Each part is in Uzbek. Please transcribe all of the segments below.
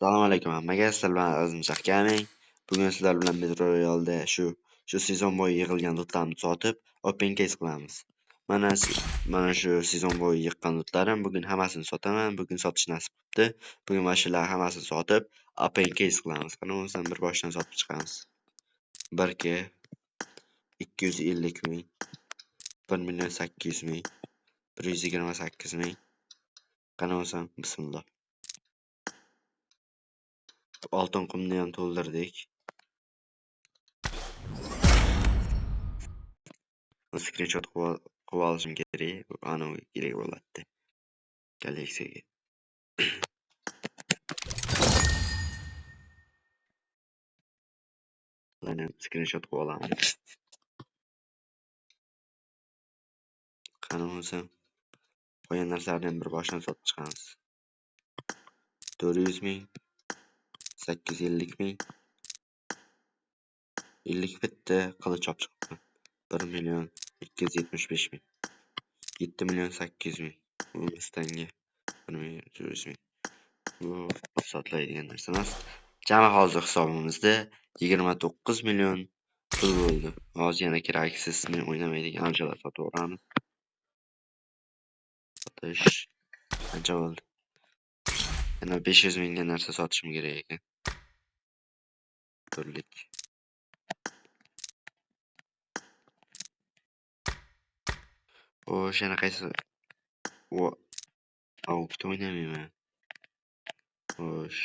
Assalomu alaykum hammaga, sizlar bilan Azimshah Gaming. Bugun sizlar bilan Metro Royale'da shu sezon bo'yi yig'ilgan lootlarni sotib, open case qilamiz. Mana shu sezon bo'yi yiqqan lootlarim bugun hammasini sotaman. Bugun sotish nasib qilibdi. Bugun mana shular hammasini sotib, open case qilamiz. Qani bo'lmasam bir boshdan sotib chiqamiz. 1K 250 ming, 1 million 800 ming, 128 ming. Qani bo'lmasam bismillah. Oltin qumni ham to'ldirdik. Screenshot qilib olishim kerak. Anavi kerak bo'ladi. Kolleksiyaga. Bularni ham screenshot qilib olamiz. Qani bo'lmasa qolgan narsalarni ham bir boshdan sotib chiqamiz. 400 ming, 850 ming, 51 ta qilich olib chiqibman. 1 million 275 ming, 7 million 800 ming. Bu Mustangga 1 million 400 ming. Bu sotiladigan narsa emas. Jami hozir hisobimizda 29 million pul bo'ldi. Hozir yana keraksiz men o'ynamaydigan arjalar sotib yuboramiz. Sotish qancha bo'ldi? Yana 500 mingga narsa sotishim kerak ekan. Turlik. Xo'sh, yana qaysi? Aukda o'ynamayman. Xo'sh.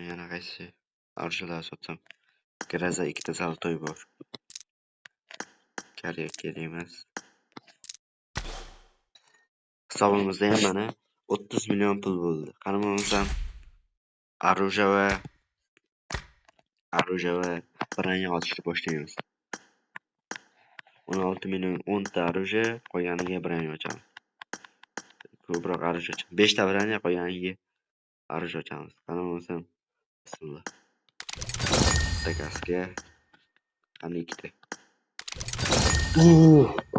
Yana qaysi arjalar sotsam? Graza ikkita zaltoy bor. Kerak emas. Hisobimizda ham mana 30 million pul bo'ldi. Qani bo'lmasam Aruja va branya ochishni boshlaymiz. 16 million 10 ta aruja, qolganiga branya ochamiz. Ko'proq aruja ochamiz. 5 ta branya, qolganiga aruja ochamiz. Qani bo'lmasam bismillah. Bitta kaska, qani ikkita.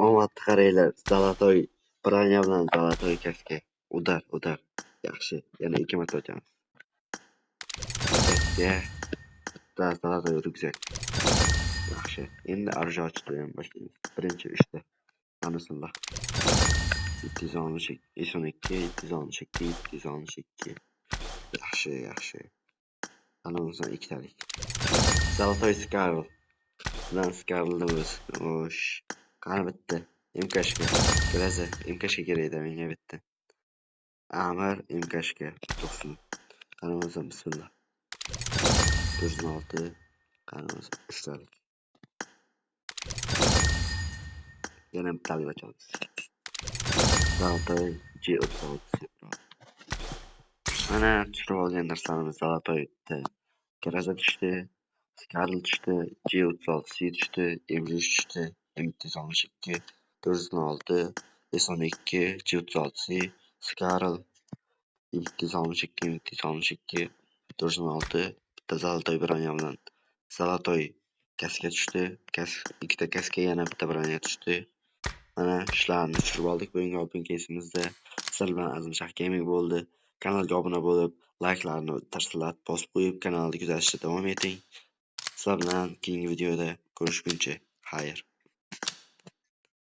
Omadni qaranglar. Zalatoy branya bilan zalatoy kaska. Udar, udar. Yaxshi, yana 2 marta ochamiz. Kaska, bitta zalatoy ryukzak. Yaxshi. Endi aruja ochishni ham boshlaymiz. Birinchi 3 ta. Bismillah. 762, 762, 762. Yaxshi, yaxshi. Qani bo'lmasa ikkitalik. Zalatoy Skarl bilan Skarlni o'zi. Xo'sh. Qani bitta. MKshga. Graza MKshga kerak edi menga bitta. Amir MKshga 90. Qani bo'lmasa bismillah. 406. Qani bo'lmasa 3 talik. Yana bittalik ochamiz. Zalatoy G36. Mana tushirib olgan narsalarimiz zalatoy bitta. Graza tushdi, Skarl tushdi, G36 tushdi, M3 tushdi, M262, 406, S12, G36, Skarl, M262, M262, 406, bitta zalatoy branya bilan zalatoy kaska tushdi. Ikkita kaska, yana bitta branya tushdi. Mana shularni tushirib oldik bugungi open case'imizda. Sizlar bilan Azimshah Gaming bo'ldi. Kanalga obuna bo'lib, likelarni tarsillatib bosib qo'yib, kanalni kuzatishda davom eting. Sizlar bilan keyingi videoda ko'rishguncha, xayr.